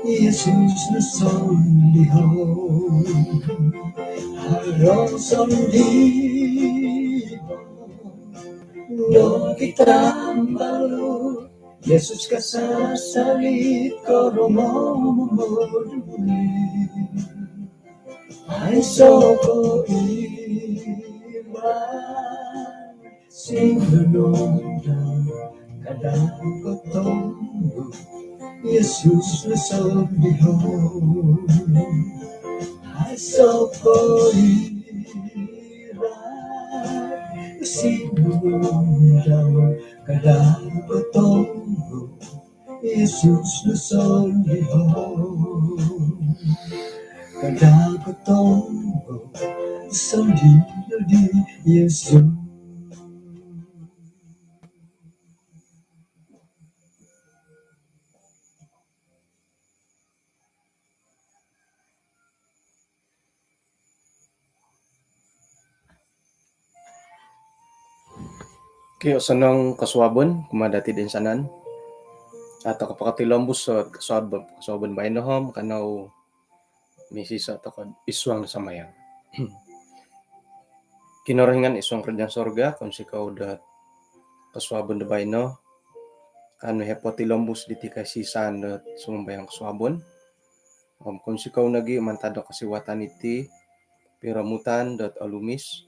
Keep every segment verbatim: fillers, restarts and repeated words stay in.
Yesus nu sondiho. Haro sondiho nogi tambalut. Yesus kasasalit korongou momoduli. Aiso ko iwal sinunudau kada' kotongo. Yesus nu sondiho. Aiso ko iwal sinunudau kada' kotongo. Yesus nu sondiho. Kada' kotongo sondiho di Yesus. Kio, osonong kosuabon kumaa dati' do insanan. Atau kapakatilombus o kosuabon, kosuabon baino om kanou misiso' toko' id suang sambayang. Kinorohingan id suang kerajaan sorga, kounsikou dot kosuabon do baino, kaanu iho' potilombus diti kaisisaan dot sumambayang kosuabon. Om kounsikou nogi' mantad do kosiwatan iti, piromutan dot olumis,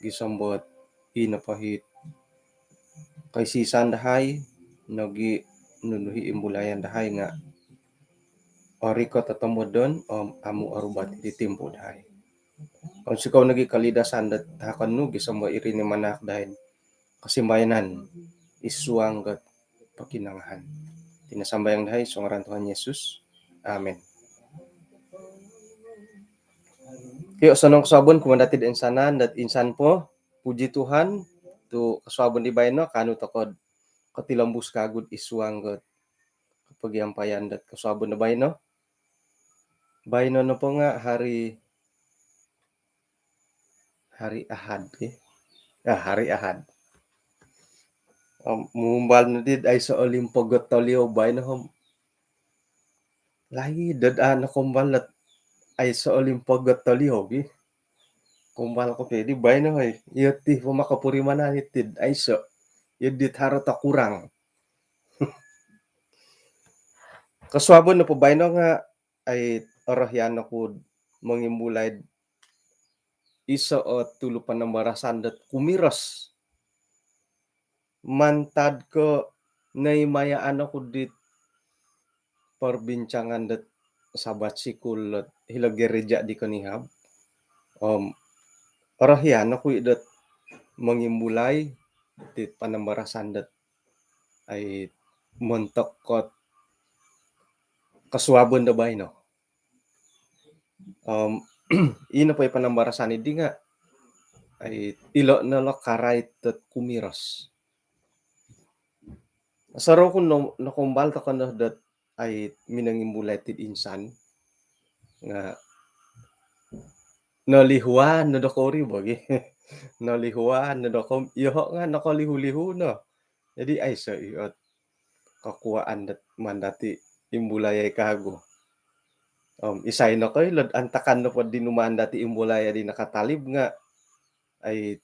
gisom dot i nopo it kaisisaan dahai, nogi' nunu i imbulayan dahai nga' orikot o tomodon om amu' orubat iti timpu dahai. Kounsikou nogi' kolidasan dot tahakon nu gisom do iri ni manahak dahai kasimbayanan id suang dot pokinongohon. Iti no sambayang dahai id suang ngaran Tuhan Yesus. Amin. Kio, osonong kosuabon kumaa dati' do insanan dot insan po, puji Tuhan, tu' kosuabon di baino kaanu toko' kotilombus kagu id suang dot kopogiampayan dot kosuabon do baino. Baino nopo nga' hari, hari Ahad, eh. Ah, hari Ahad. Om, mumbal nodi dot aiso' olimpog o toliou baino om. Laid dot a' nokoumbal dot aiso' olimpog o toliou gi. Koumbal kopio di baino, oi. Iyo ti po makapurimanan iti dot aiso'. Iyo dit haro tokurang. Kosuabon nopo baino nga' ai orohian oku mongimbulai iso' o tulu panambarasan dot kumiros. Mantad ko' noimayaan oku dit perbincangan dot Sabat sikul dot hilo' gereja di konihab. Om orohian oku i' dot mongimbulai dit panambarasan dot ai montok kot kosuabon do baino. Om ino po i panambarasan idi nga' ai ilo' no lo karait dot kumiros. Sorou ku no, nokoumbal toko' no dot ai minongimbulai tid insan nga' nolihuan no dokou ri bo gi. Nolihuan no dokou, iyoho' nga' nokolihu-lihu no. Jadi aiso' i' ot kokuaan dot maan dati' imbulai ai kagu. Om isai nokoilo'd antakan nopo di nu maan dati' imbulai ai di nakatalib nga' ai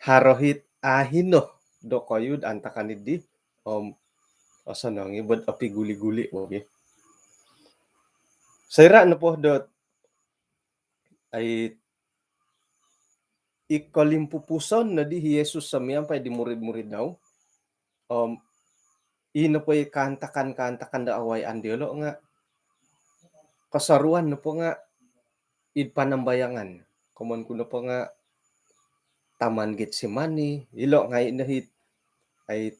haro hit ahino dokoyu'd antakan idi om osonong i' bo'd opi guli-guli bo gi. Soira' nopo dot ai i kolimpupuson nodi i Yesus miampai di murid-murid dau. Om ino po i kaantakan-kaantakan do awayaan diyolo' nga' kosoruan nopo nga' id panambayangan. Komoyon ku nopo nga' Taman Getsemani, ilo' ngai' no hit ai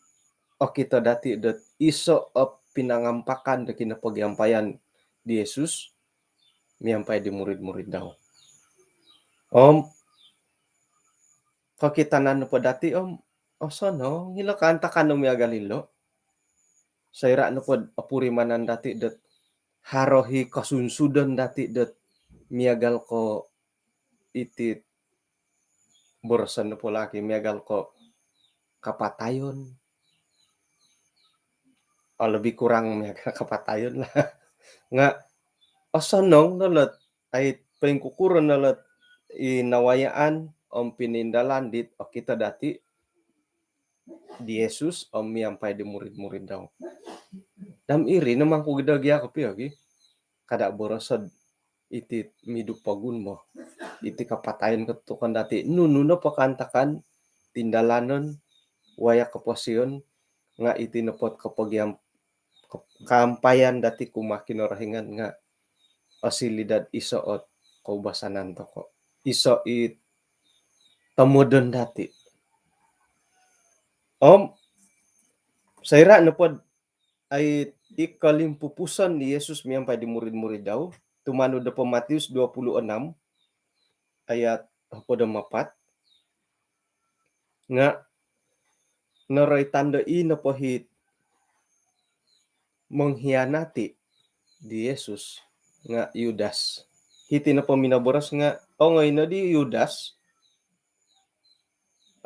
okito dati' dot iso' o pinangampakan do kinopogiampayan di Yesus miampai di murid-murid dau. Om kokitanan nopo dati' om osonong ilo' kaantakan do miagal ilo'. Soira' nopod opurimanan dati' dot haro hi kosunsudon dati' dot miagal ko' iti boroson nopo lagi miagal ko' kapatayon. lebih kurang miagal kapatayon lah. Nga' osonong no lot ai poingkukuro no lot i nawayaan om pinindalan dit okito dati' di Yesus om miampai di murid-murid dau. Dam iri no mangku gido gia kopio gi. Kada' boroso'd iti midu pogun bo. Iti kapatayon kotutukon dati'. Nunu nopo kaantakan, tindalanon, waya' koposion, nga' iti nopo't kopogiam-, kaampayan dati' kumaa Kinorohingan nga' osiliu dot iso' ot koubasanan toko'. Iso' i tomodon dati'. Om soira' nopo'd ai i kolimpupuson di Yesus miampai di murid-murid dau, tumanud dopo Matius dua puluh enam ayat hopod om apat, nga' noroitan do i nopo hit mengkhianati di Yesus nga' Yudas. Hiti nopo minoboros nga' ongoi no di Yudas,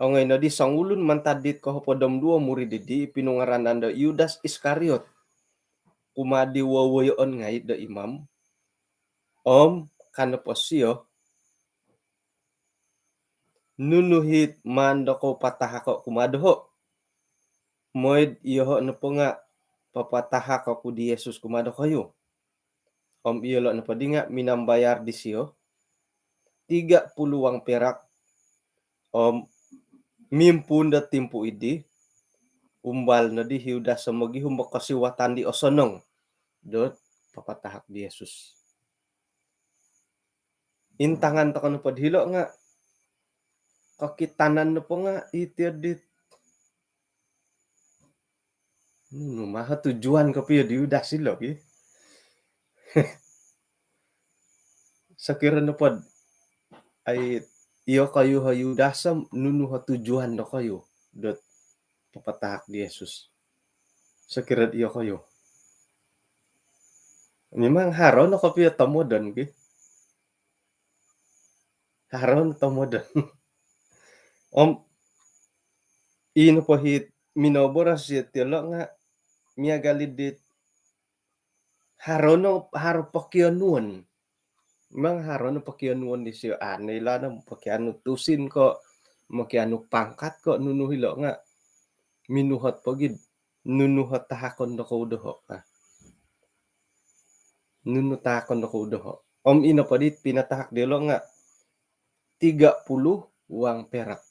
ongoi no di songulun mantad dit kohopod om duo murid didi, pinungaranan do Yudas Iskariot, kumaa di wowoyoon ngai' do imam, om ka nopo sio, nunu hit maan dokou patahako' kumaa doho'? Moi'd iyoho' nopo nga' papatahak oku di Yesus kumaa dokoyu. Om iyolo' nopo di nga' minambayar disio tiga puluh wang perak, om mimpuun do timpu idi, umbal no di Yudas o mogihum o kosiwatan di osonong dot papatahak di Yesus. Intangan toko' nopo'd hilo' nga' kokitanan nopo nga' iti o dit nunu ma o tujuan kopio di Yudas ilo' ki. Sokiro nopo'd ai iyokoyu o Yudas om nunu o tujuan dokoyu dot papatahak di Yesus? Sokiro'd iyokoyu, mimang haro no kopio tomodon ki. Haro no tomodon. Om ino po hit minoboros iyolo' nga' miagal i dit haro no, haro pokionuon. Mimang haro no pokionuon disio, a' no ilo' no mokianu tusin ko', mokianu pangkat ko', nunu hilo' nga' minuhot pogi'd nunu o tahakon dokou doho' ka. Nunu tahakon dokou doho'. Om ino po dit pinatahak diyolo' nga' tiga puluh wang perak.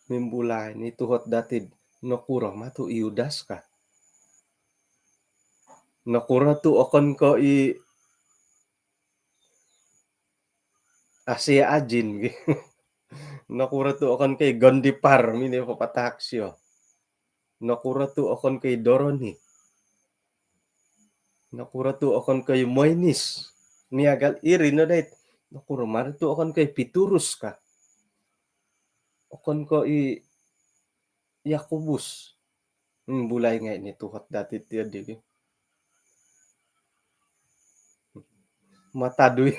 Mimbulai ni tuhot dati'd nokuro ma tu' i Yudas ka. Nokuro tu' okon ko' i Asia Ajin gi. Nokuro tu' okon ko' i Gondipar mini papatahak sio. Nokuro tu' okon ko' i Doroni. Nokuro tu' okon ko' i Moinis. Miagal iri no dait. Nokuro ma tu' okon ko' i Pitrus ka. Okon ko' i Yakobus. Mimbulai ngai' ni tuhot dati' tiyo di gi. Matadui,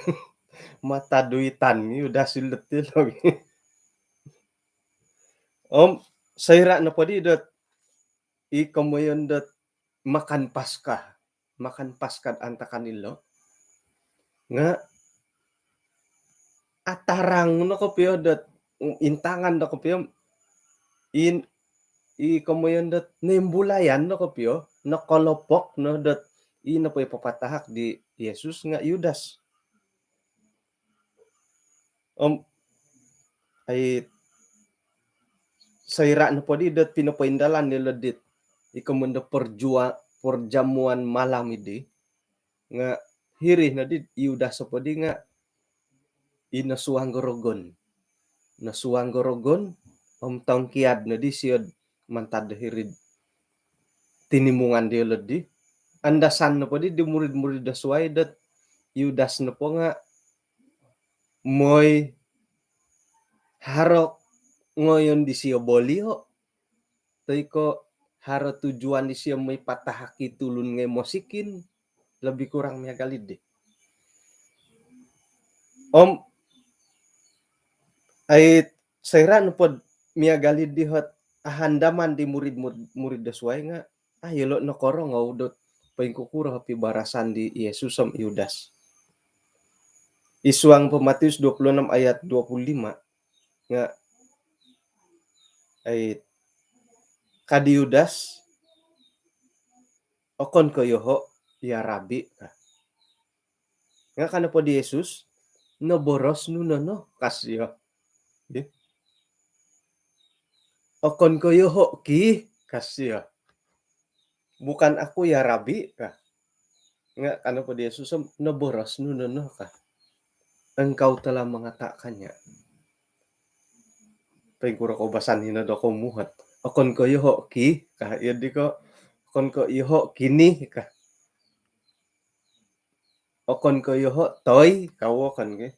matadui tan ni Yudas ilo' ti logi. Om soira' nopo di dot i komoyon dot makan Paskah, makan Paskah antakan ilo' nga' atarang no kopio dot intangan no kopio in, i komoyon dot noimbulayan no kopio, nokolopok no dot i nopo i papatahak di Yesus nga' Yudas. Om ai soira' nopo di dot pinopoindalan dilo' dit i komoyon do perjua-, perjamuan malam idi nga' hiri no di Yudas nopo di nga' i nosuang do rogon. Nosuang do rogon om tongkiad no di sio'd mantad do hiri'd tinimungan diyolo' di. Andasan nopo di di murid-murid do suwai dot Yudas nopo nga' moi haro ngoyon disio bolio', toi ko' haro tujuan disio moi patahaki tulun ngai' mosikin, lebih kurang miagal idi. Om ai soira' nopo'd miagal i' di hot ahandaman di murid-murid do suai nga', ai, iyolo' nokorongou dot poingkukuro pibarasan di Yesus om Yudas. I suang po Matius dua puluh enam ayat dua puluh lima nga', ai, ka di Yudas, "Okon ko' iyoho', ya Rabbi," ka. Nga' ka nopo di Yesus, "Noboros nu nono," ka sio. "Okon ko' iyoho' ki," ka sio. "Bukan aku ya Rabbi," ka. Nga' ka nopo di Yesus, "Noboros nu nono," ka. "Engkau telah mengatakannya." Poingkuro koubasan hino do komuhot. "Okon ko' iyoho' ki," ka. Iyo di ko', "Okon ko' iyoho' kini," ka. "Okon ko' iyoho' toi," ka, okon ki.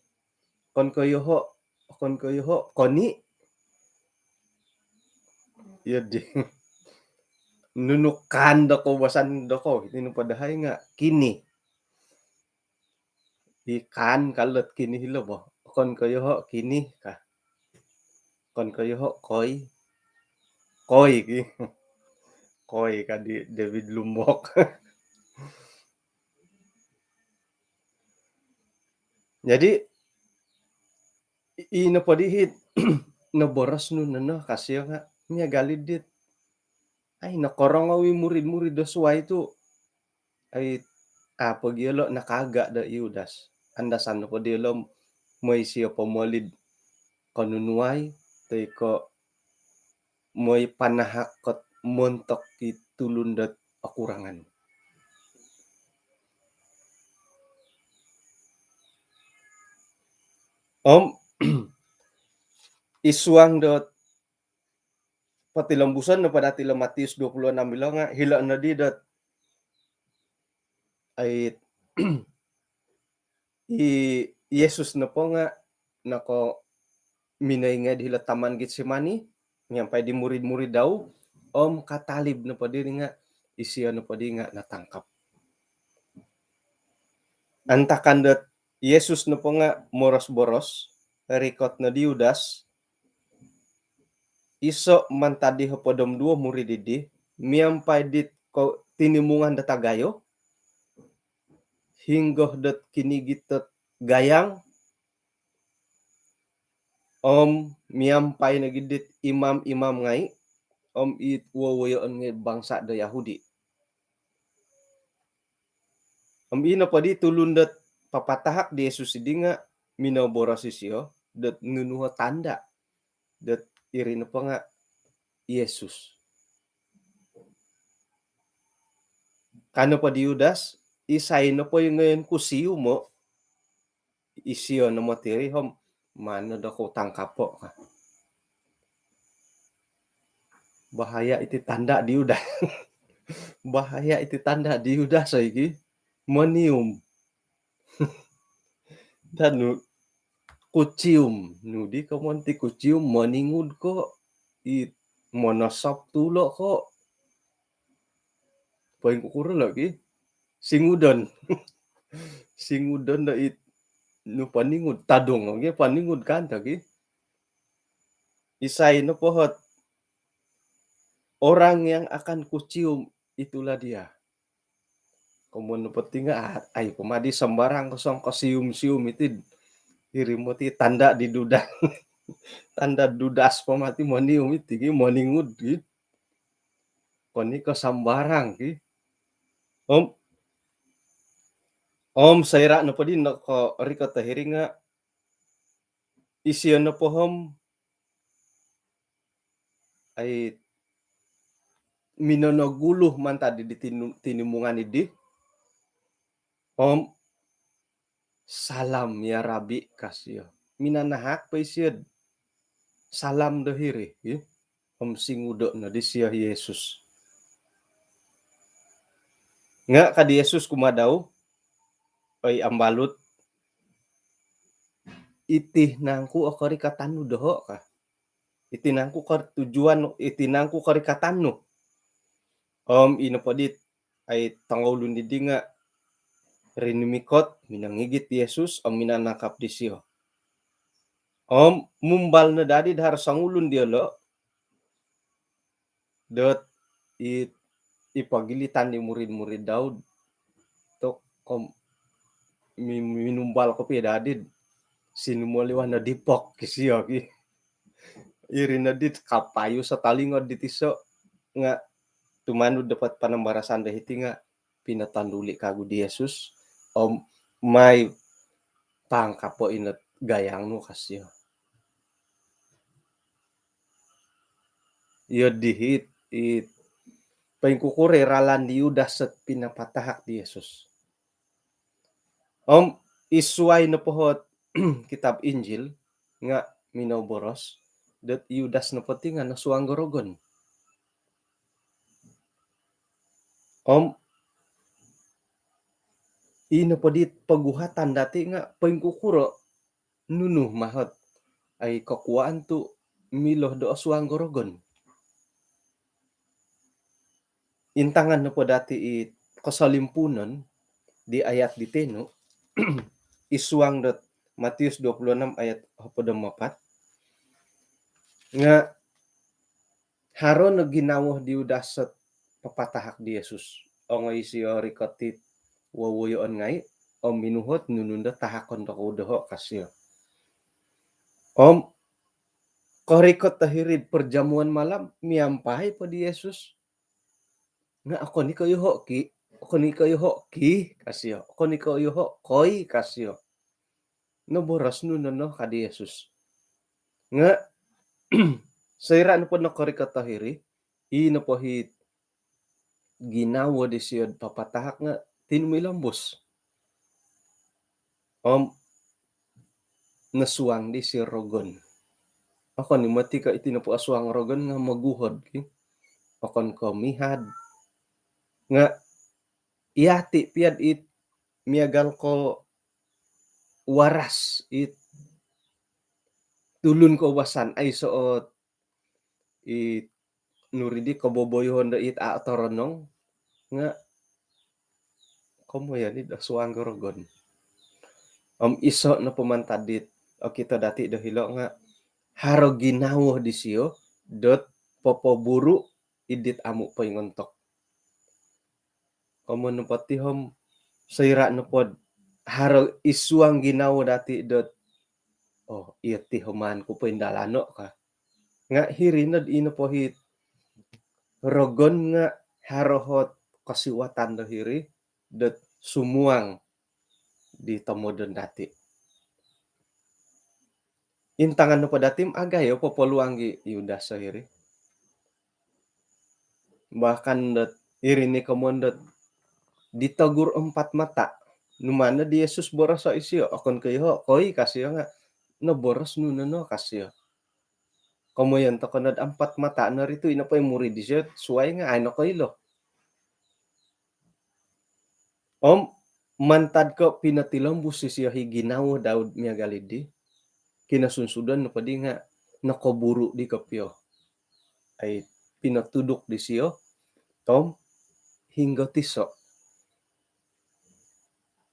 "Okon ko' iyoho', okon ko' iyoho' koni." Iyo di. Nunu kan do koubasan do kou, iti nopo dahai nga' kini. I kan ka lot kini hilo bo. "Okon ko' iyoho' kini," ka. "Okon ko' iyoho' koi." Koi ki. Koi ka di David Lumbok. Jadi, i-, ino po di hit, "Noboros nu nono," ka sio nga', miagal i' dit, ai, nokorongou i murid-murid do suai tu', ai, a' po gi iyolo' nakaaga' do Yudas. Andasan nopo di iyolo' moi sio pomolid konunuai, toi ko' moi panahak kot montok i tulun dot okurangan. Om, i suang dot potilombuson nopo dati' ilo Matius dua puluh enam ilo nga', hilo' nodi dot, ai, i Yesus nopo nga' noko minoingai'd hilo Taman Getsemani miampai di murid-murid dau, om katalib nopo diri nga', isio nopo di nga' natangkap. Antakan dot Yesus nopo nga' moros-boros, rikot no di Yudas, iso' mantad di hopod om duo murid iddi, miampai dit ko-, tinimungan dot agayo, hinggo dot kinigit dot gayang, om miampai nogi dit imam-imam ngai', om it wowoyoon ngai' bangsa' do Yahudi. Om ino po di tulun dot papatahak di Yesus iddi nga' minoboros isio dot nunu o tanda' dot iri nopo nga' Yesus. Ka nopo di Yudas, "Isai nopo i ngoyon ku siumo', isio no moti iri om maan no dokou tangkapo'," ka. Bahaya iti tanda' di Yudas. Bahaya iti tanda' di Yudas, oi ki. Monium. Danu, kucium. Nu di komon ti kucium, moningud ko', i monosop tulo' ko'. Poingkukuro lo' ki? Singudon. Singudon do it, nu paningud, tadung, oke, paningud kan to ki. Isai nopo hot orang yang akan kucium, itulah dia. Komon nopo ti nga', a-, ai po madi sambarang kosong kosium-sium iti. Iri moti tanda' di Yudas. Tanda' Yudas po moti monium iti ki, moningud ki. Koni ko sambarang ki. Om, om soira' nopo di nokorikot o hiri nga', isio nopo om, ai, minonogulu mantad di tinu-, tinimungan iddi. Om, "Salam ya Rabbi," ka sio. Minanahak po isio'd salam do hiri, i. Om singudo' no disio Yesus. Nga' ka di Yesus kumaa dau, "Oi ambalut, iti nangku o korikatan nu doho'?" ka. "Iti nangku kor-, tujuan, iti nangku korikatan nu?" Om ino po dit, ai, tongoulun iddi nga' rinumikot, minongigit di Yesus, om minanangkap disio. Om mumbal no dadi do haro songulun diyolo', dot i, i pogilitan di murid-murid dau tu' kom-, mi-, minumbal kopio daa dit sinumoliwan no dipok ki sio ki. Iri no dit kapayu satalingo dit iso nga tumanud dapat panambarasan do hiti nga pinatanduli kagu di Yesus om mai pangkapo inot gayang nu ka sio. Iyo dihit it poingkukuro i ralan di Yudas sot pinapatahak di Yesus. Om isuai nopo hot kitab Injil nga minoboros dot Yudas nopo ti nga nosuang do rogon. Om i nopo dit poguhatan dati nga poingkukuro nunu mahot ai kokuaan tu milo do osuang do rogon. Intangan nopo dati i kosolimpunon di ayat di tenu isuang dot Matius dua puluh enam ayat hopod om apat nga haro no ginawo di Yudas sot papatahak di Yesus. Ongoi sio rikot it wowoyoon ngai om minuhot nunu ndo tahakon tokou doho ka sio. Om korikot do hiri'd perjamuan malam miampai po di Yesus. Nga okon i ko yoho ki, okon i ko yoho ki ka sio, okon i ko yoho koi ka sio. Noboros nu nono ka di Yesus. Nga soira nopo nokorikot do hiri, i nopo hit ginawo disio papatahak nga tinumilombus. Om nosuang disio rogon. Okon i moti ko iti nopo osuang rogon nga moguhod ki. Okon ko mihad. Nga iyati piad it miagal ko waras it tulun koubasan ai soot i nuridi koboboyoon do it a toronong nga komoyon i do suang do rogon. Om iso nopo mantad dit okito dati do hilo nga haro ginawo disio dot popoburu idit amu poingontok. Komo nopo ti om soira nopo haro isuang ginawo dati dot oh iyo ti homan ku poindalano ka. Nga hiri nod ino pohit rogon nga haro hot kosiwatan do hiri dot sumuang di tomodon dati. Intangan nopo dati om agayo po poluang gi Yudas so hiri. Bahkan dot iri ni komon dot ditegur empat mata. Numano di Yesus boroso isio okon ko yoho koi ka sio nga noboros nu nono ka sio. Komoyon toko nod empat mata noritu ino po i murid disio suai nga ai nokoilo. Om mantad ko pinotilombus isio hi ginawo Daud miagal idi, kinosunsudon nopo di nga nokoburu di kopio. Ai pinotuduk disio om hinggo tiso.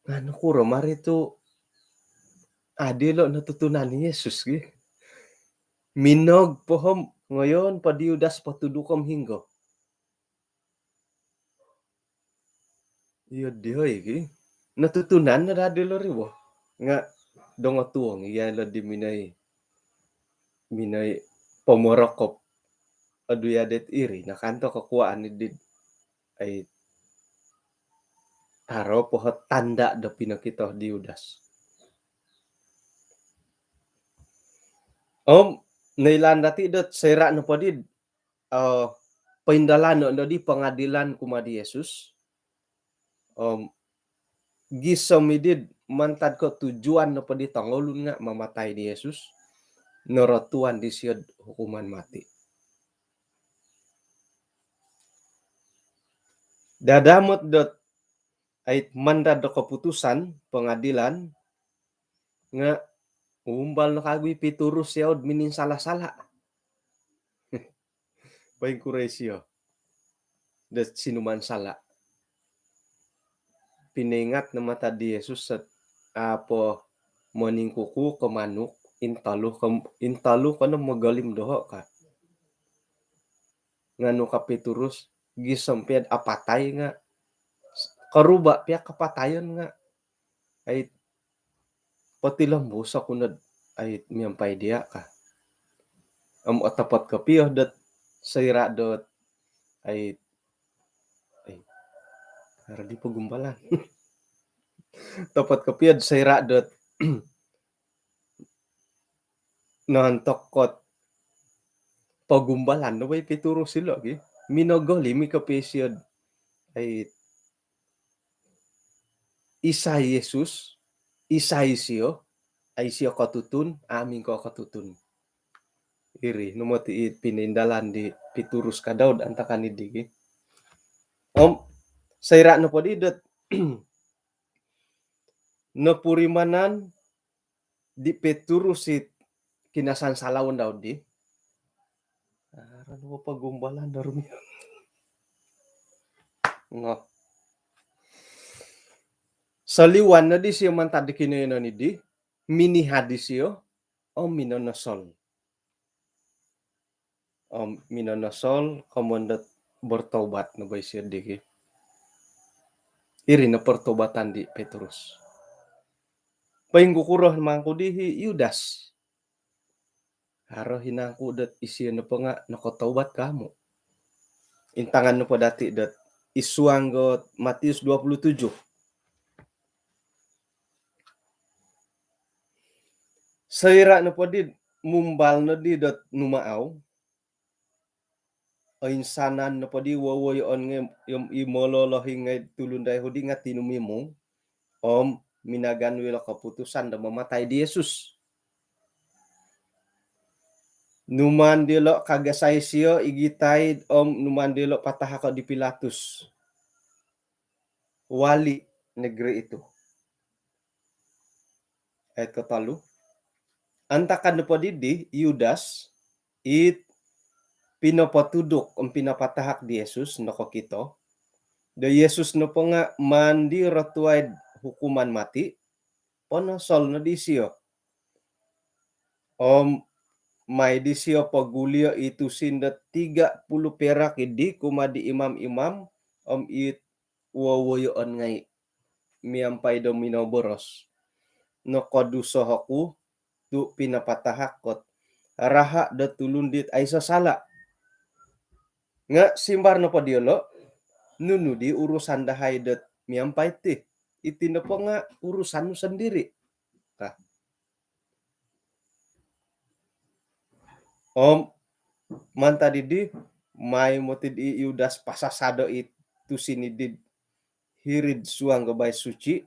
Nga nokuro mari tu adilo notutunan Yesus gi. Minog pohom ngoyon po di Yudas potuduk om hinggo. Iyo dihoi ki. Notutunan no daa dilo riwo. Nga dongotuong iya lo di minoi, minoi pomorokop. Adu ya det iri nakanto kokuaan di ai taro poho tanda do pinokito di Yudas. Om noilaan dati dot soira nopo di poindalano no di pengadilan kumaa di Yesus. Om gisom idid mantad ko tujuan nopo di tongoulun nga mamatai di Yesus, norotuan disio hukuman mati. Dadamot dot ait mandad do keputusan pengadilan nga umbal no kagui Piturus yaud mininsala-sala. Poingkuro isio do sinuman sala. Pinoingat no mantad di Yesus sot apo moningkuku ko manuk intolu ko, intolu ko no mogolim doho ka. Nga nu ka Pitrus, gisom pia apatai nga, koruba pia kapatayon nga, ai, potilombus oku nod, ai, miampai dia ka. Om otopot kopio dot soira dot, ai, ai, haro di pogumbalan. Topot kopio soira dot nontok kot pogumbalan no bo i Pitrus ilo gi. Minogolimi kopio isio, ai, isai Yesus, isai isio, ai isio kotutun, amu ingkaa kotutun. Iri no moti i pinindalan di Pitrus ka dau antakan idi gi. Om soira nopo di dot nopurimanan di Pitrus it kinasansalaon dau di. Haro no pogumbalan do rumia. Ngo. Soliwan no disio mantad di kinoiyonon idi, minihad disio, om minonosol. Om minonosol, komoyon dot bertobat no bo isio di ki. Iri no pertobatan di Pitrus. Poingkukuro mangku di hi Yudas. Haro hinangku dot isio nopo nga nokotobat ka amu. Intangan nopo dati dot id suang dot Matius dua puluh tujuh. Soira nopo di mumbal no di dot numaau, oinsanan nopo di wowoyoon ngai, i mololohing ngai tulun do Yahudi nga tinumimung, om minagan wilo keputusan do mamatai di Yesus. Numaan dilo kagasai isio, igitai, om numaan dilo patahako di Pilatus, wali negeri itu. Ayat kotolu. Antakan nopo didi, Yudas, it pinopotuduk om pinapatahak di Yesus, nokokito do Yesus nopo nga maan di rotuai hukuman mati, ponosol no disio. Om mai disio pogulio i tusin do tiga puluh perak idi kumaa di imam-imam om it wowoyoon ngai, miampai do minoboros, nokoduso oku tu pinapatahak kot raha do tulun dit aiso sala. Nga simbar nopo diolo, nunu di urusan dahai dot miampai ti? Iti nopo nga urusan nu sendiri. Nah. Om mantad didi, mai moti di Yudas pasasado i tusin idi hiri'd suang do Bait Suci,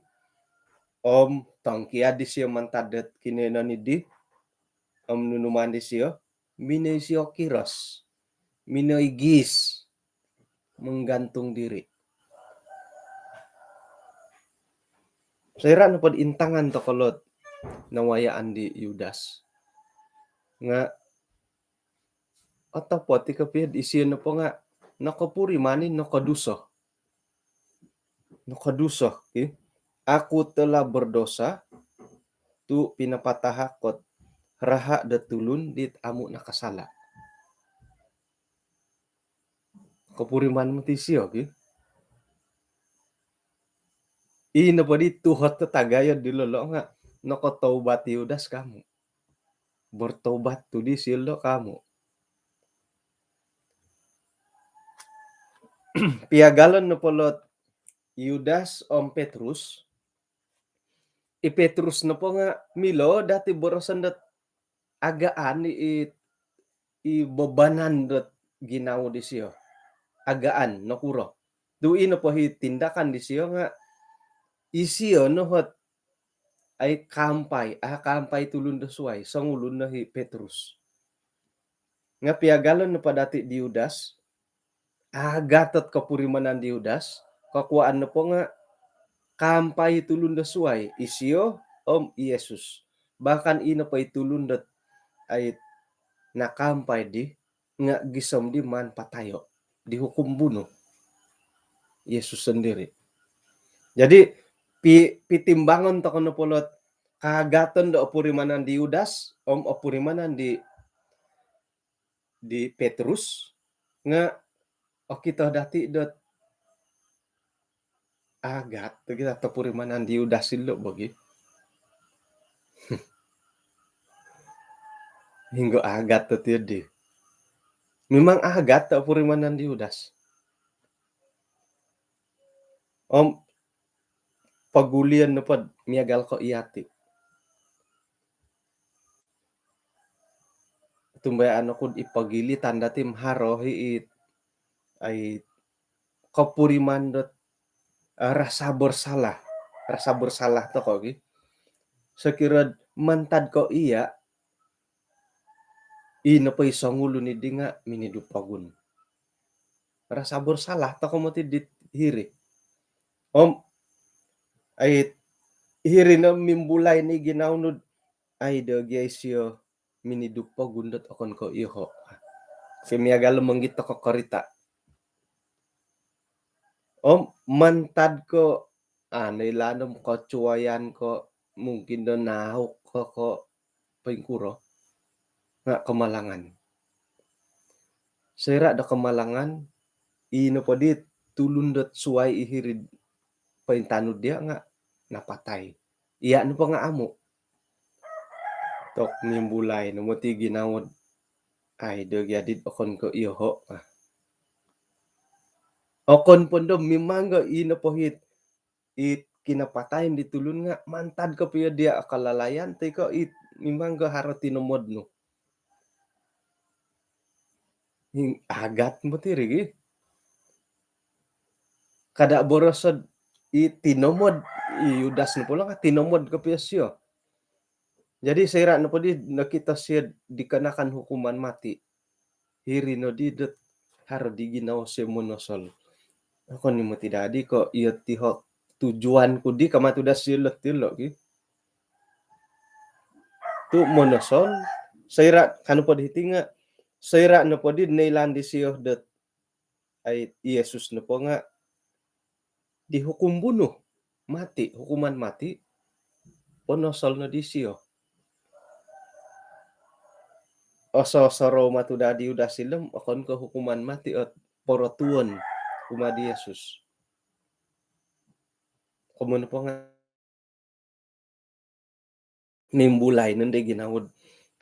om tongkiad disio mantad dot kinoiyonon idi, om nunu maan disio, minoi isio kiros, minoi gis, menggantung diri. Soira nopo di intangan tokou lo nawayaan di Yudas, nga otopot i kopio isio nopo nga nokopuriman i nokoduso. Nokoduso, ki. Aku telah berdosa, tu pinapatahak kot raha do tulun dit amu nakasala. Kopuriman moti isio, ki. I nopo di tuhot do tagayo dilo lo nga nokotobat i Yudas ka amu. Bertobat tu disio lo ka amu. Piagalon nopo lo Yudas om Petrus. I Petrus nopo nga milo dati boroson dot agaan i, i, i bebanan dot ginawo disio. Agaan, nokuro. Tu i nopo i tindakan disio nga isio no ot ai kaampai, ah, kaampai tulun do suai, songulun no i Petrus. Nga piagalon nopo dati di Yudas, agatot kopurimanan di Yudas, kokuaan nopo nga kaampai tulun do suai, isio om i Yesus. Bahkan i nopo i tulun dot ai nakaampai di nga gisom di maan patayo, dihukum bunuh. Yesus sendiri. Jadi pi, pitimbangon tokou nopo lo kaagaton do opurimanan di Yudas om opurimanan di, di Petrus, Nga' okito dati' dot agat tu' kita topurimanan di Yudas ilo' bogi. Hinggo agat tu' tiyo di. Mimang agat topurimanan di Yudas. Om pogulion nopod miagal ko' iyati'. Tumbayaan oku'd i pogilitan dati' haro i' it ai kopuriman dot, eh, rasa bersalah. Rasa bersalah toko' ki. Sokiro'd mantad ko' iya', i nopo i songulun iddi nga' minidu pogun. Rasa bersalah toko' moti dit hiri. Om ai hiri no mimbulai ni ginawo nu'd ai do gia isio minidu pogun dot okon ko' iyoho'. Kimiagal monggit toko' korita'. Om mantad ko' ano ilaan om kocuayan ko' mungkin do nauk ko', ko' poingkuro nga' kamalangan. Soira' do kamalangan, i nopo di tulun dot suwai i hiri'd pointanud diya' nga' napatai. Iya' nopo nga' amu'. Tok mimbulai no moti ginawo'd ai do gia dit okon ko' iyoho'. Okon pondo mimang go i nopo hit it kinapatayon di tulun nga' mantad kopio diya' o kalalayan toi ko' it mimang go haro tinomod nu. Agat moti ri gi. Kada' boroso'd i tinomod, i Yudas nopo lo nga' tinomod kopio sio. Jadi soira' nopo di nokito sio dikenakan hukuman mati, hiri noddi dot haro di ginawo sio monosol. Okon i' moti dadi ko' iyo ti hok tujuan ku di kama tu daa sio lot ti lo' ki. Tu' monosol, soira' ka nopo di hiti nga', soira' nopo di noilaan disio dot ai Yesus nopo nga' dihukum bunuh, mati, hukuman mati, ponosol no disio. Oso-osorou matu daa di Yudas ilo om okon ko' hukuman mati ot porotuon kumaa di Yesus. Komoyon nopo nga' nimbulai nondo ginawo'd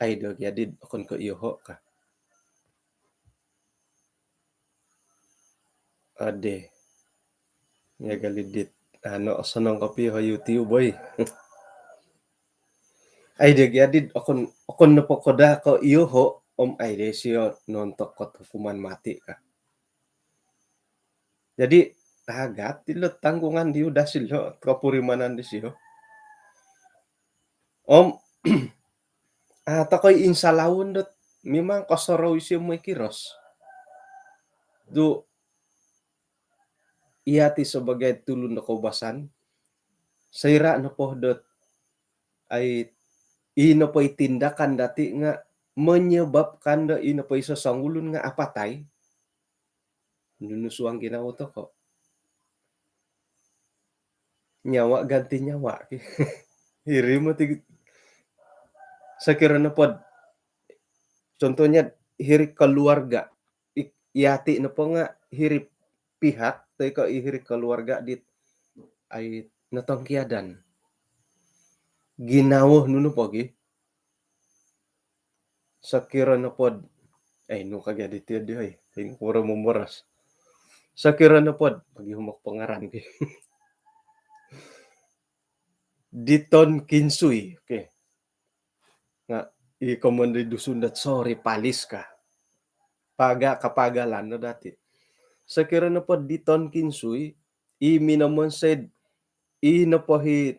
ai do gia dit okon ko' iyoho' ka. Ade. Miagal i' dit ano, osonong kopio ho YouTube oi. Ai do gia dit okon, okon nopo ko' daa ko' iyoho' om ai do sio nontokot hukuman mati ka. Jadi agat ilo tanggungan di Yudas ilo, kopurimanan disio. Om a' toko' i' insalawon dot mimang kosorou isio moi kiros. Tu' iyati' sabagai tulun do koubasan, soira' nopo dot ai i nopo i tindakan dati' nga' menyebabkan do i nopo i sosongulun nga' apatai, nunu suang ginawo toko'? Nyawa ganti nyawa ki. Hiri moti. Sokiro nopod, contohnya, hiri keluarga, i- iyati' nopo nga' hiri pihak toi ko' i hiri keluarga dit ai notongkiadan. Ginawo nunu po gi? Sokiro nopod, eh, nu ka gia di tiyo di oi, poingkuro momoros. Sokiro nopod, pogihum oku po ngaran ki. Diton kinsui, okey. Nga' i komoyon di Dusun dot sori palis ka. Paga' kapagalan no dati'. Sokiro nopod diton kinsui, i minomonsoi'd i nopo hi-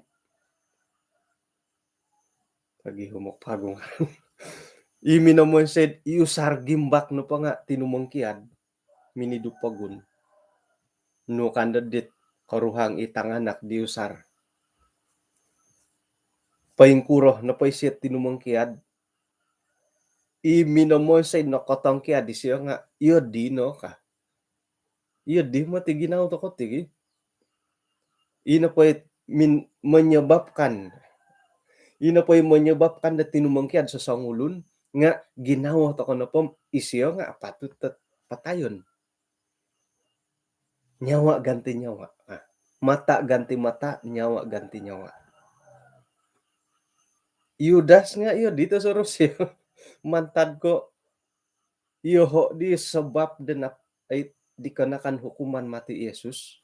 pogihum oku po agung. I minomonsoi'd i usar gimbak nopo nga' tinumongkiad, minidu pogun. Nu kando dit koruhang i tanganak di usar? Poingkuro nopo isio tinumongkiad, i minomonsoi'd nokotongkiad isio nga' iyo dino ka. Iyo di moti ginawo toko' ti gi. I nopo i min- menyebabkan, i nopo i menyebabkan do tinumongkiad sosongulun nga' ginawo toko' nopo om isio nga' apatut dot patayon. Nyawa ganti nyawa. Ah, mata ganti mata, nyawa ganti nyawa. Yudas nga iyo di tosorou isio. Mantad ko iyoho di sabab do nap-, ai, dikenakan hukuman mati Yesus.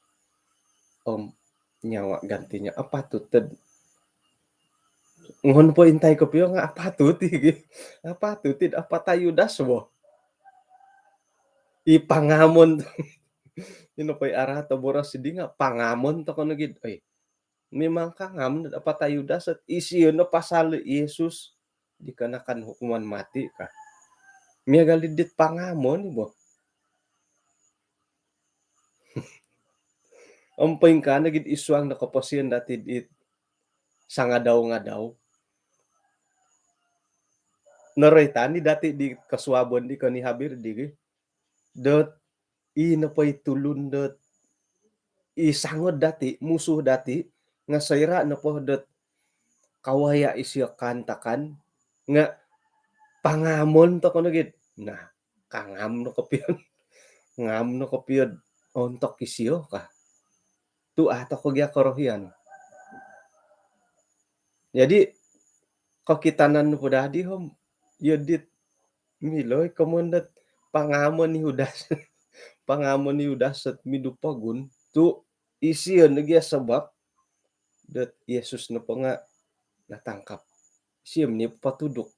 Om nyawa ganti nyawa, apatut tod. Ngon po intai kopio nga apatut i gi. Apatut id apatai Yudas bo. I pangamon. Ino po i araat o boros di nga pangamon tokou nogi. Oi, memang kangam no apatai Yudas, isio no pasal Yesus dikenakan hukuman mati ka. Miagal di dit pangamon i bo. Om poingkaa nogi id suang do koposion dati dit sangadau-ngadau. Noroitan i dati di kosuabon di koniab iri di gi. Dot i nopo i tulun dot i sangod dati, musuh dati, nga soira nopo dot kawaya isio kaantakan, nga pangamon tokou nogi. Nah, kangam no kopio. Ngam no kopio ontok isio ka. Tu a tokou gia korohian. Jadi, kokitanan nopo dadi om, iyo dit milo i komoyon dot pangamon i Yudas. Pangamon i Yudas dot mindu pogun, tu isio nogi sabab dot Yesus nopo nga natangkap. Isio ni patuduk.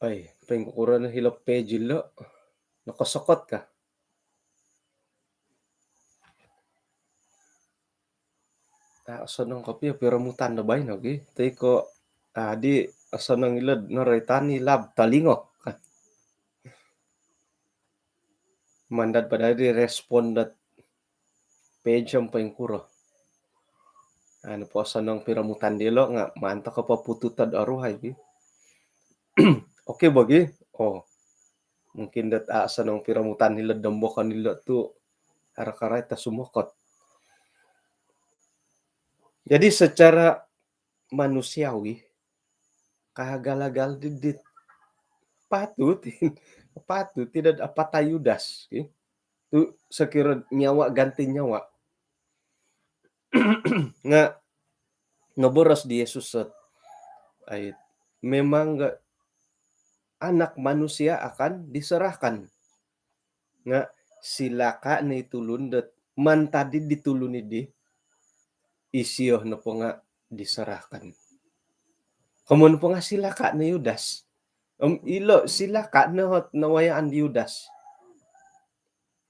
Ai, poingkuro no hilo page lo. Nokosokot ka. Ah, osonong kopio piromutan do baino gi. Toi ko, ah, di osonong ilo noroitan i lab tolingo. Mandad po dadi respon dot page om poingkuro. Anu po osonong piromutan dilo nga maan tokou po pututod oruhai gi. Okey bo gi. Oh. Mungkin dot a osonong piromutan ilo dombokon ilo tu haro karait o sumokot. Jadi secara manusiawi, kaagal-agal di dit patut, patut tidak apatai Yudas, ki. Tu sokiro nyawa ganti nyawa. Nga noboros di Yesus dot, ai, memang ga Anak Manusia akan diserahkan. Nga silaka no i tulun dot mantad di tulun idi, isio nopo nga diserahkan. Komoyon nopo nga silaka no i Yudas. Om ilo silaka no ot nawayaan di Yudas.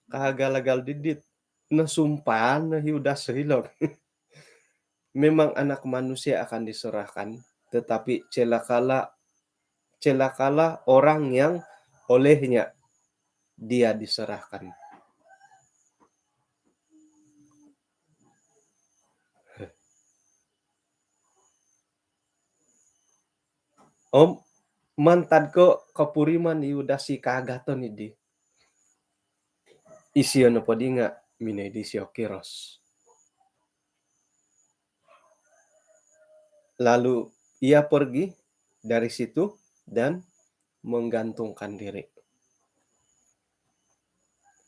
Kaagal-agal di dit nosumpaan no i Yudas hilo. Memang Anak Manusia akan diserahkan, tetapi celakalah, celakalah orang yang olehnya dia diserahkan. Om mantad ko kopuriman i Yudas i kaagaton idi, isio nopo di nga minoi di isio kiros. Lalu ia pergi dari situ dan menggantungkan diri.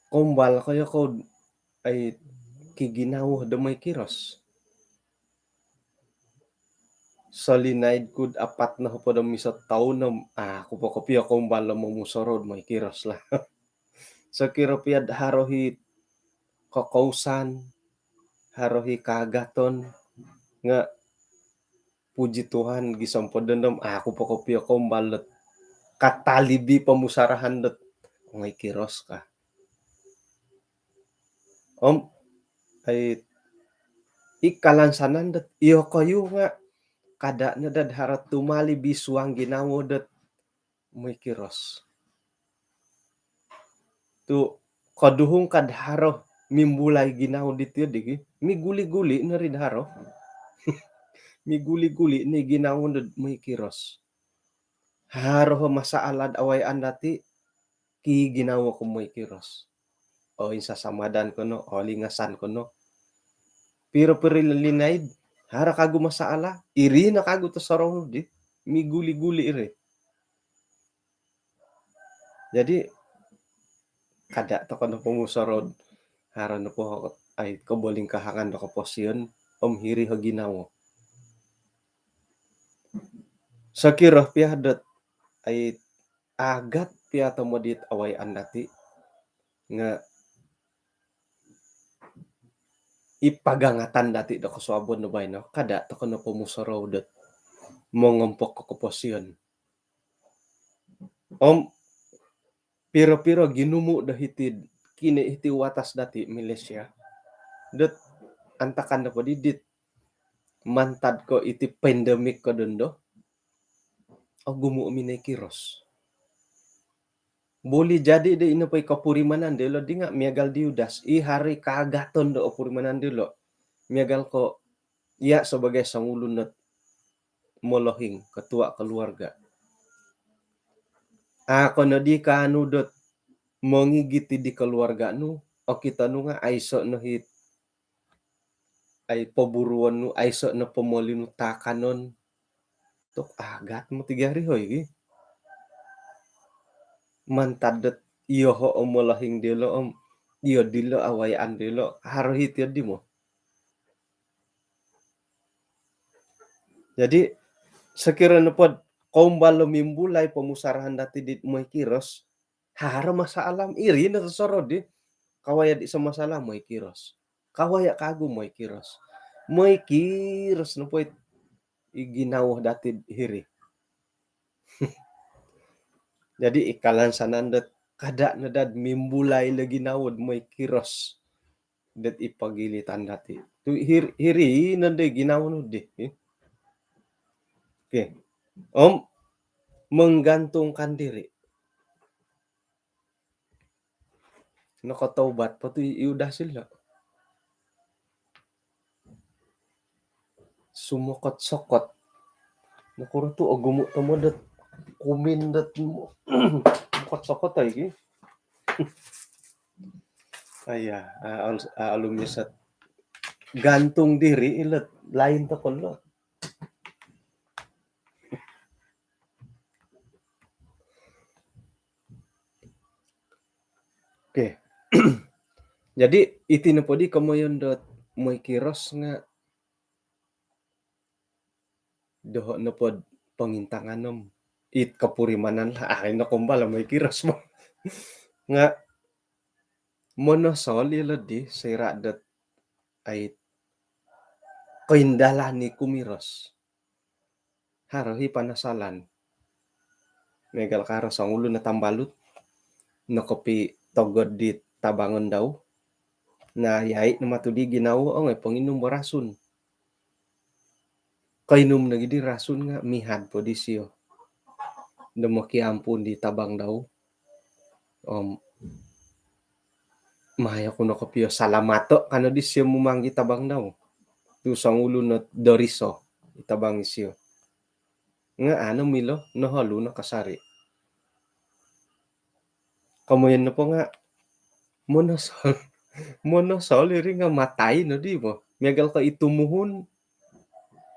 Koumbal ko yo kou, ai, kiginawo do moi kiros. Solinaid kud apat nohopod om iso toun om, ah, aku po kopio koumbal do momusorou do moi kiros lah. Sokiro piad haro hi kokousan, haro hi kaagaton, nga puji Tuhan, gisom po dondo om aku po kopio koumbal dot katalibi pomusarahan dot moi kiros ka. Om, ai, i kalansanan dot iyokoyu nga kada no dad haro tumalib i suang ginawo dot moi kiros. Tu koduhung kad haro mimbulai ginawo diti di gi, miguli-guli no ri do haro. Miguli-guli no i ginawo dot moi kiros. Haro ho masalah do awayaan dati, kiginawo ko moi kiros. O insasamadan kono, o lingasan kono. Piro-piro linaid, haro kagu masalah, iri no kagu tosorou di. miguli-guli iri. Jadi kada' toko' nopo musorou, haro nopo ai kobolingkahangan do koposion om hiri o ginawo. Sokiro pia dot ai agat pia tomod it awayaan dati' nga' i pagangatan dati' do kosuabon do baino, kada' toko' nopo musorou dot mongompok o koposion. Om piro-piro ginumu' do hiti'd kini hiti watas dati' Malaysia dot antakan nopo di dit mantad ko' iti pandemik ko dondo, ogumu' minoi kiros. Buli jadi' do ino po i kopurimanan dilo' di nga' miagal di Yudas, i haro i kaagaton do opurimanan dilo'. Miagal ko' iya' sabagai songulun ot molohing, ketua keluarga. A' ko nodi kaanu dot mongigit di keluarga nu, okito nu nga' aiso' no hit ai poburuon nu, aiso' no pomoli nu taakanon. Tu' agat moti gia ri hoi gi. Mantad dot iyoho' o molohing dilo' om iyo dilo' awayaan dilo', haro hiti di mo. Jadi sokiro nopod koumbal do mimbulai pomusarahan dati' dit moi kiros, haro masalah, iri no sosorou di. Kawaya' di so masalah moi kiros. Kawaya' kagu moi kiros. Moi kiros nopo i ginawo dati' hiri. Jadi i kalansanan dot kada' no dad mimbulai lo ginawo moi kiros dot i pogilitan dati'. Tu' hir-, hiri no di ginawo nu di. Okey. Om menggantungkan diri. Nokotaubat po tu' i Yudas ilo'. Sumokot-sokot. Nokuro tu' ogumu' tomod dot kumin dot sumokot-sokot ai gi. Aiya, a, al-, a, alumis ot gantung diri ilo' lain toko' lo. Okey. Jadi iti nopo di komoyon dot moi kiros nga' doho' nopod pongintangan om it kopurimanan lah, a' ino koumbal moi kiros bo. Nga' monosol ilo' di soira' dot ai koindalan i kumiros. Haro hi panasalan. Miagal karo songulun o tambalut nokopitogod di tabangon dau. Na, iyai' no matu di ginawo, ongoi ponginum bo rasun. Koinum nogi di rasun nga' mihad po disio do mokiampun di tabang dau. Om mayo ku no kopio salamato' kano disio mumanggi tabang dau. Tu' songulun o doriso i tabang isio. Nga' anu milo, noholu no kasari'. Komoyon nopo nga' monosol, monosol iri nga' matai nodi bo. Miagal ko' i tumuhun,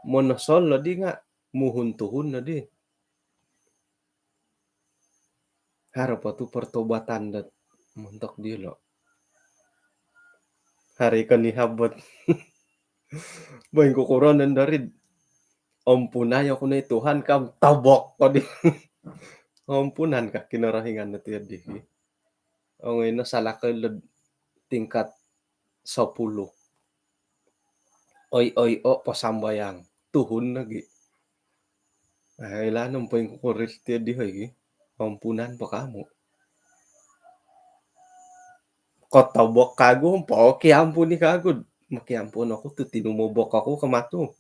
monosol nodi nga' muhun-tuhun nodi. Haro po tu' pertobatan dot montok dilo'. Hari' konihab bot. Bo ingkukuro nondo rid. Ompunai oku no i Tuhan kam tobok kodi. Ompunan ka Kinorohingan no tiyo di. Ongoi no salakoi lod tingkat sepuluh. Oi, oi, o, pasambayang. Tuhun lagi. Ai, ilo no poingkukuro ri tiyo di hoi gi. Ompunan po kamu. Kotobok kagu, pokiampun i kagu. Mokiampun oku tu' tinumobok oku ka matu.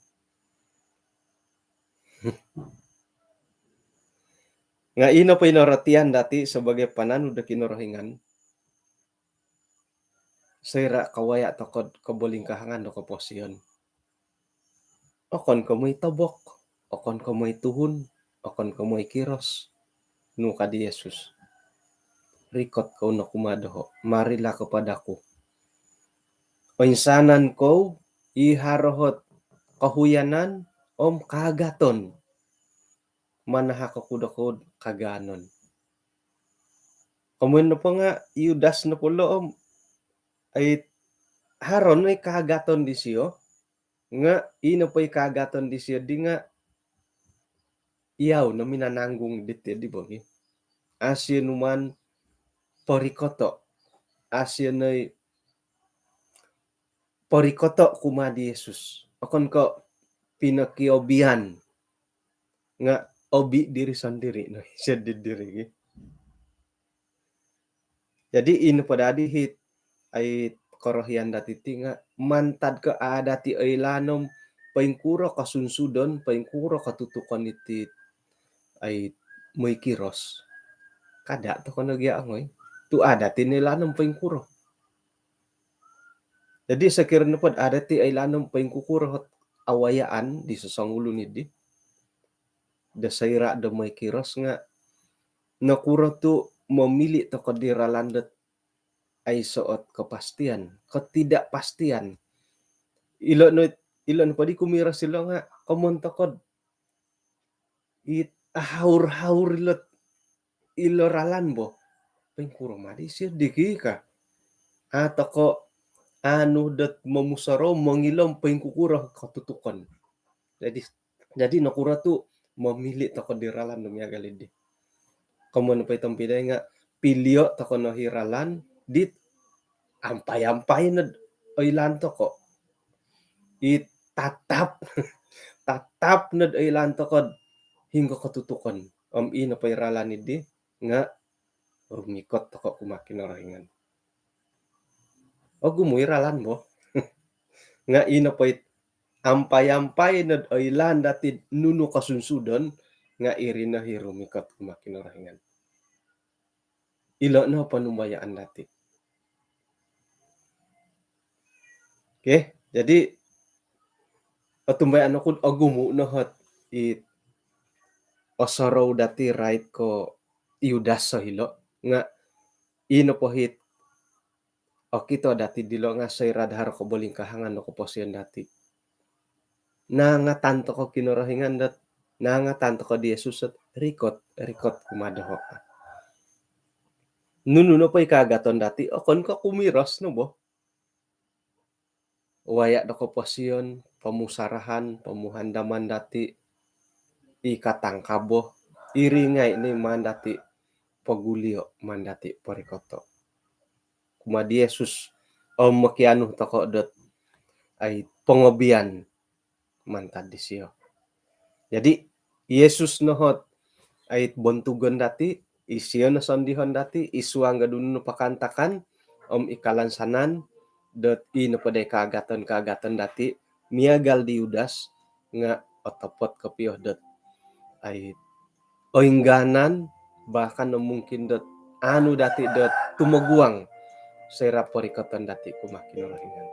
Nga' ino po i norotian dati' sabagai pananud do Kinorohingan. Soira' kawaya' toko'd kobolingkahangan do koposion, okon ko' moi tobok, okon ko' moi tuhun, okon ko' moi kiros. Nu ka di Yesus, rikot kou no kumaa doho', marilah kepada-Ku. Oinsanan kou i haro ot kohuyanan om kaagaton. manahak oku do kou'd kagaanon. Komoyon nopo nga' i Yudas nopo lo' om ai haro no i kaagaton disio, nga' i nopo i kaagaton disio di nga' iyau no minananggung diti di bo gi. A' sio numaan porikoto'. A' sio no i porikoto' kumaa di Yesus. Okon ko' pinokiobian, nga' obi diri sondiri' no isio di diri gi. Jadi ino po dadi hit ai korohian dati ti nga' mantad ko' a' dati oilaan om poingkuro kosunsudon, poingkuro kotutukon iti ai moi kiros. Kada' toko' no gia ongoi. Tu' a' dati noilaan om poingkuro. Jadi sokiro nopod a' dati oilaan om poingkukuro ot awayaan di sosongulun iddi do soira' do moi kiros nga' nokuro tu' momili' toko' di ralan dot aiso' ot kepastian, ketidakpastian. Ilo' no, ilo' nopoddi kumiros ilo' nga' komon toko'd it ahaur-haur ilot ilo ralan bo. Poingkuro maddi sio diki ka. A' toko' anu dot momusorou mongilo poingkukuro kotutukon. Jadi, jadi nokuro tu' momili' toko' di ralan do miagal iddi. Komon po i tompinai nga' pilio' toko' no i ralan dit ampai-ampai nod oilaan toko'. I tatap, tatap nod oilaan toko'd hinggo kotutukon. Om i nopo i ralan iddi nga' rumikot toko' kumaa Kinorohingan. Ogumu' i ralan bo. Nga' i nopo i ampai-ampai nod oilaan dati'd nunu kosunsudon nga' iri no i rumikot kumaa Kinorohingan. Ilo' no ponumbayaan dati'. Okey, jadi otumbayaan oku'd ogumu' no ot i osorou dati' rait ko' Yudas o hilo' nga' i nopo hit okito dati' dilo' nga' soira'd haro kobolingkahangan do koposion dati', nangatan toko' Kinorohingan dot, nangatan toko' di Yesus dot rikot, rikot kumaa doho'. Nunu nopo i kaagaton dati', okon ko' kumiros no bo. Waya' do koposion, pomusarahan, pomuhandaman dati', i katangkabo, iri ngai' ni maan dati' pogulio', maan dati' porikoto' kumaa di Yesus om mokianu toko' dot ai pongobian mantad disio. Jadi Yesus no ot ai bontugon dati', isio no sondihon dati' i suang do nunu nopo kaantakan om i kalansanan dot i nopo dai kaagaton-kaagaton dati' miagal di Yudas nga' otopot kopio dot ai oingganan, bahkan no mungkin dot anu dati' dot tumoguang soira' porikoton dati' kumaa Kinorohingan.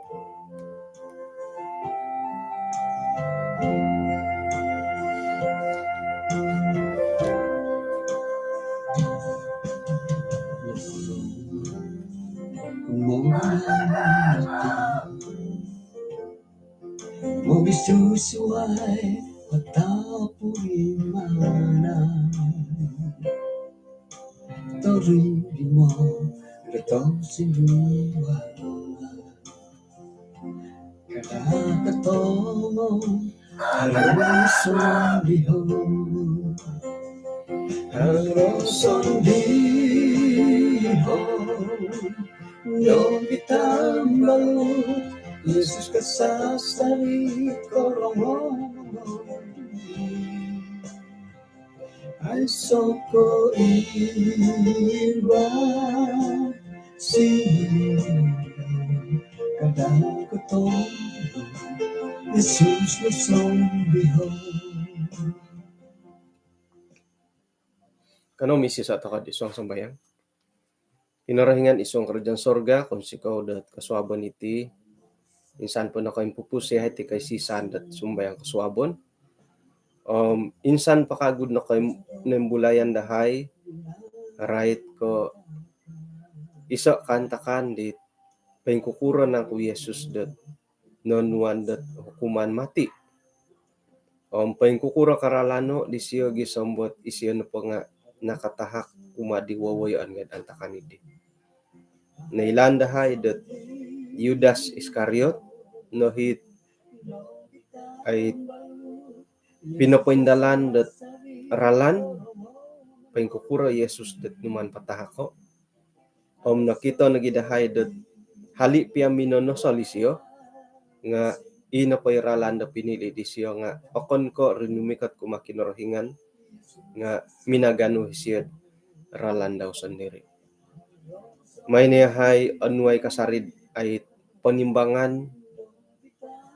Mogisusuai patapurimanan. Torimo do tosinuan. Kada' kotomo haro sondihon. Haro sondihon. Nung kitambalut Yesus kasasari korongou. Aiso' ko' iba si kada' kotomo Yesus no sondihon. Kanou misiso' toko'd isuang sambayang. Kinorohingan isuang karajaan sorga, kounsikou dot kosuabon iti, insan po nokoimpupus iyahai ti koisisan dot sumbayang kosuabon. Om insan po kagu nokoim-, noimbulayan dahai, rait ko' iso' kaantakan dit poingkukuro nangku Yesus dot nonuan dot hukuman mati. Om poingkukuro karalano disio gisom dot isio nopo nga nakatahak kumaa di wowoyoon ngad antakan diri. Noilaan dahai dot Yudas Iskariot no it ai pinopoindalan dot ralan poingkukuro Yesus dot numaan patahako. Om nokito nogi dahai dot hali pia minonosol isio nga i nopo i ralan do pinili disio nga okon ko rinumikot kumaa Kinorohingan nga minaganu isio ralan dau sondiri. Mai ni yahai onuai kasari ai ponimbangan,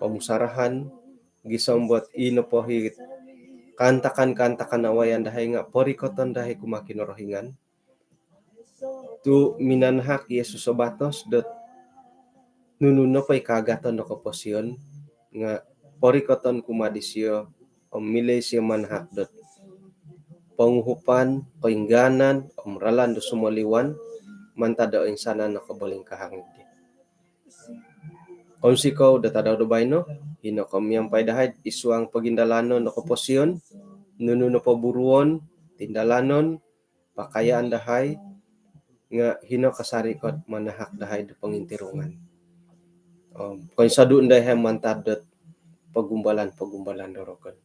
pomusarahan, gisom dot i nopo it kaantakan-kaantakan awayaan dahai nga porikoton dahai kumaa Kinorohingan. Tu minanahak Yesus o batos dot nunu nopo i kaagaton do koposion nga porikoton kumaa disio om milo isio manahak dot ponguhupan, koinggaanan om ralan do sumoliwan mantad do insanan no kobolingkahangan diri. Kounsikou do tadau do baino, hino ko miampai dahai id suang pogindalanon do koposion, nunu nopo buruon, tindalanon, pakayaan dahai nga hino kasari ko manahak dahai do pongintirungan. Om koinsodu dahai mantad dot pogumbalan-pogumbalan do rokon.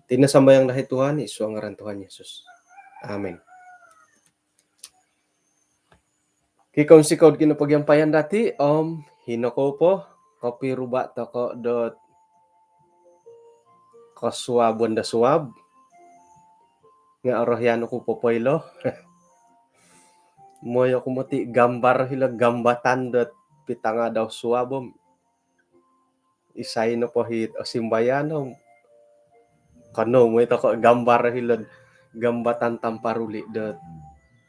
Iti no sambayang dahai Tuhan, id suang ngaran Tuhan Yesus. Amin. Kikounsikou do kinopogiampayan dati om hino kou po kopiruba toko dot kosuabon do suab. Nga orohian oku popoilo. Mooi oku moti gambar hilo gambatan dot pitangadau suab om isai nopo it osimbayan om kanou mooi toko gambar hilo gambatan Tamparuli dot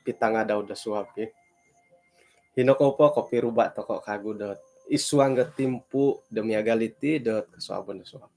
pitangadau do suab ki. Hino kou po kopiruba toko kagu dot id suang do timpu do miagal iti dot kosuabon do suab.